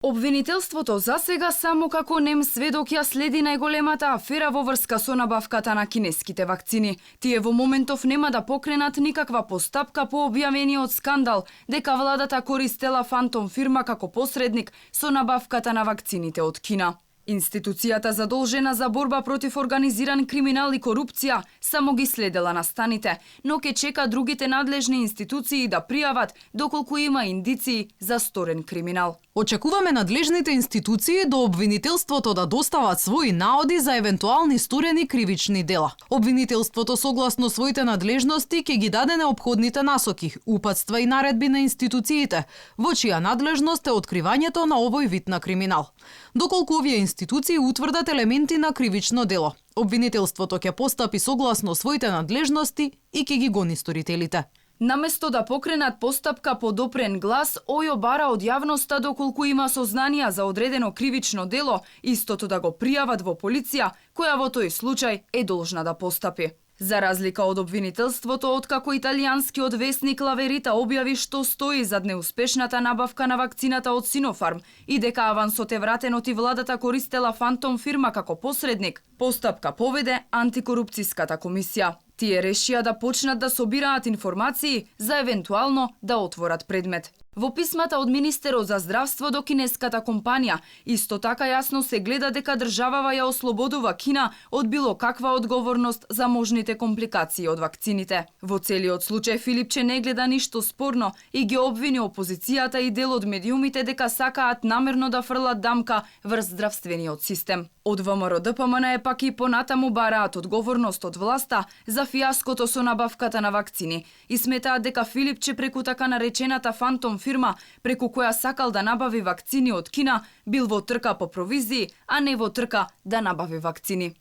Обвинителството засега само како нем сведок ја следи најголемата афера во врска со набавката на кинеските вакцини. Тие во моментов нема да покренат никаква постапка по објавениот скандал дека владата користела фантом фирма како посредник со набавката на вакцините од Кина. Институцијата задолжена за борба против организиран криминал и корупција само ги следела настаните, но ке чека другите надлежни институции да пријават доколку има индиции за сторен криминал. Очекуваме надлежните институции до обвинителството да достават своји наоди за евентуални сторени кривични дела. Обвинителството согласно своите надлежности ќе ги даде неопходните насоки, упатства и наредби на институциите, во чија надлежност е откривањето на овој вид на криминал. Доколку овие институции утврдат елементи на кривично дело, обвинителството ќе постапи согласно своите надлежности и ќе ги гони сторителите. Наместо да покренат постапка по допрен глас, ОЈО бара од јавноста доколку има сознанија за одредено кривично дело, истото да го пријават во полиција, која во тој случај е должна да постапи. За разлика од обвинителството, откако италијанскиот весник La Verità објави што стои зад неуспешната набавка на вакцината од Синофарм и дека авансот е вратен од и владата користела фантом фирма како посредник, постапка поведе антикорупцијската комисија. Тие решија да почнат да собираат информации за евентуално да отворат предмет. Во писмата од министерот за здравство до кинеската компанија, исто така јасно се гледа дека државава ја ослободува Кина од било каква одговорност за можните компликации од вакцините. Во целиот случај Филипче не гледа ништо спорно и ги обвини опозицијата и дел од медиумите дека сакаат намерно да фрлат дамка врз здравствениот систем. Од ВМРО ДПМН пак и понатаму бараат одговорност од власта за фијаското со набавката на вакцини и сметаат дека Филипче преку така наречената фантом фирма преку која сакал да набави вакцини од Кина бил во трка по провизии, а не во трка да набави вакцини.